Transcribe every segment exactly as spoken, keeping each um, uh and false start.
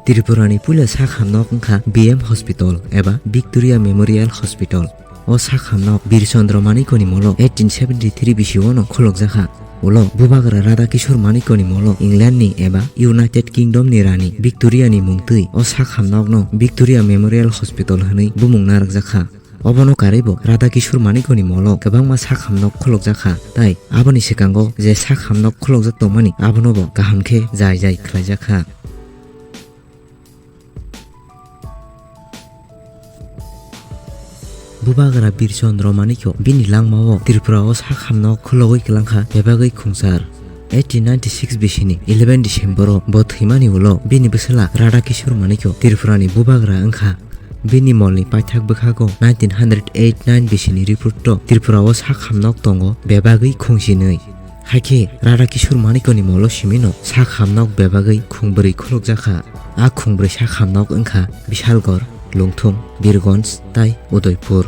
Tripurani puila sak hamnok wngkha B M Hospital eba Victoria Memorial Hospital. O sak hamnok Bir Chandra Manikoni molo eighteen seventy-three bisio no khulokjakha. Ulo Bubagra Radha Kishore Manikoni molo England ni eba United Kingdom ni rani Victoria ni mungtwi o sak hamnok no Victoria Memorial Hospital hwnwi bumung narwkjakha. Obono karwibo Radha Kishore Manikoni molo kwbangma sak hamnok khulokjakha, tai aboni swkango je sak hamnok khulokjak tongmani abonobo kaham khe jai jai khlaijakha. Bubagra Bir Chandra Manikyo bini langmao Tripura o sak hamnok khulogwi kwlangkha bebagwi khungchar. Eighteen ninety-six bisini eleven December o bo thwimani ulo bini bwswla Radha Kishore Manikyo Tripura ni Bubagra wngkha. Bini molni paithak bwkhago nineteen hundred eight nine bisini report o Tripura o sak hamnok tongo bebagwi khungchinwi. Haikhe Radha Kishore Manikoni molo simino sak hamnok bebagwi khungbrwi khulokjakha. A khungbrwi sak hamnok wngkha Bishalgarh, Lungthung, Birgonj tai Udaipur.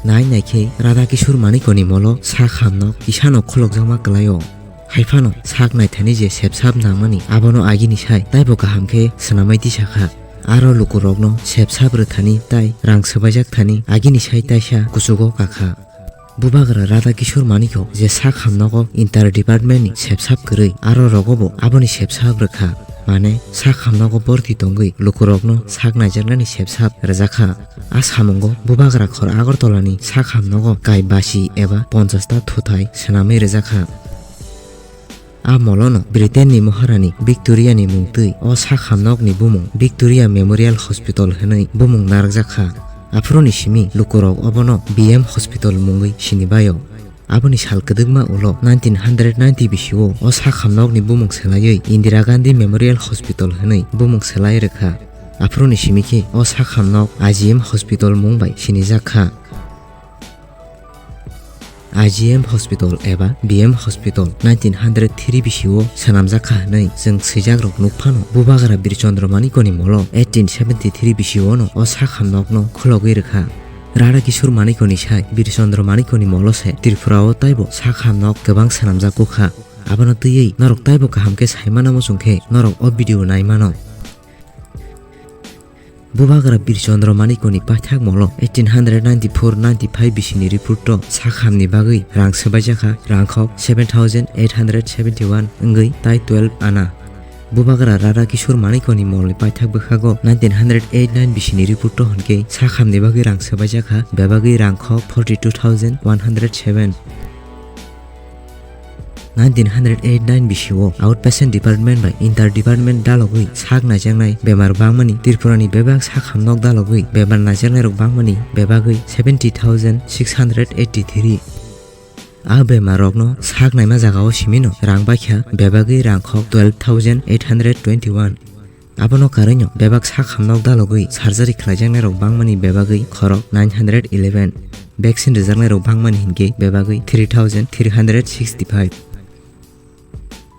Nai naikhe Radha Kishore Manikoni molo sak hamnok kisano khulokjakma kwlaio. Haiphano sak naithani je sepsap nangmani abono agini sai taibo kaham khe swnamwi tisakha. Aro lukurokno sepsap rwthani tai rang swbaijak thani agini sai taisa kuchugo kakha. Bubagra Radha Kishore Manikyo je sak hamnogo inter department ni sepsap kwrwi aro rogobo aboni sepsap rwkha. Mane sak hamnogo borti tongwi lukurokno sak naijaknani sepsap rwjakha. A samungo Bubagra khor Agartala ni sak hamnogo kai basi eba ponchash ta thuthai swnamwi rwjakha. A molono Britain ni Maharani Victoria ni mungtwi o sak hamnok ni bumung Victoria Memorial Hospital hwnwi bumung narwkjakha. Aphuruni simi lukurok obono B M Hospital mungwi sinibaio. Aboni sal kwdwkma ulo nineteen hundred ninety bisio o sak hamnokni bumung swlaiwi Indira Gandhi Memorial Hospital hwnwi bumung swlai rwkha. Aphuruni simi khe o sak hamnok I G M Hospital mung bai sinijak kha. I G M Hospital eba B M Hospital nineteen hundred three bisio swnamjak kha hwnwi chwng swijakrok nuk phano Bubagra Bir Chandra Manikoni molo eighteen seventy-three bisiono o sak hamnokno khulogwi rwkha. Radha Kishore Manikoni sai Bir Chandra Manikoni molo se Tripura o taibo sak hamnok kwbang swnamjak kha. Abono twiwi norok taibo kaham khe sai mana muchung khe norok o video nai mano. Bubagra Bir Chandra Manikoni paithak molo eighteen hundred ninety-four ninety-five bisini report o sak hamni bagwi rang swbaijakha rangkhok seven thousand eight hundred seventy-one wngwi tai twelve ana. Bubagra Radha Kishore Manikoni molni paithak bwkhago nineteen hundred eight nine bisini report o hwnkhe sak hamni bagwi rang swbaijakha bebagwi rangkhok forty two thousand one hundred seven. Nineteen hundred eight nine bisio outpatient department bai inter department dalogwi sak naijaknai bemar bangmani Tripurani bebak sak hamnok dalogwi bemar naijaknairok bangmani bebagwi seventy thousand six hundred eighty-three. A bemarrokno sak naima jagao simino rang baikha bebagwi rangkhok twelve thousand eight hundred twenty-one. Abono karwino bebak sak hamnok dalogwi surgery khlaijaknairok bangmani bebagwi khorok nine hundred eleven, vaccine rwjaknairok bangmani hinkhe bebagwi three thousand three hundred sixty-five.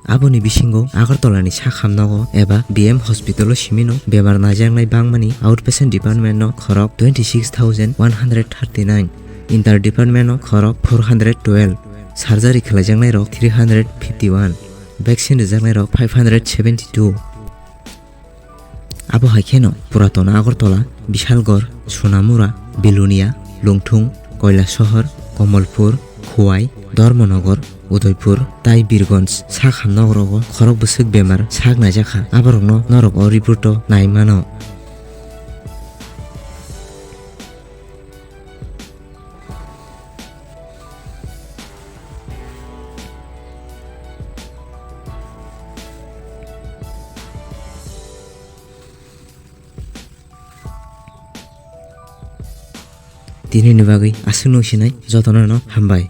Aboni bisingo Agartala ni sak hamnogo eba B M hospital o simino bemar naijaknai bangmani outpatient department no khorok twenty six thousand one hundred thirty nine, inter department no khorok four hundred twelve, surgery khlaijaknairok three hundred fifty one, vaccine rwjaknairok five hundred seventy two. Abo hai kheno Puratona Agartala, Bishalgarh, Sonamura, Belonia, Lungthung, Kailasohor, Kamalpur, Khowai, Dharmanagar, Udaipur tai Birgonj sak hamnokrogo khorok bwswk bemar sak naijakha, aborokno norok o report o nai mano. Tinini bagwi aswk nung sinai jotono no hambai.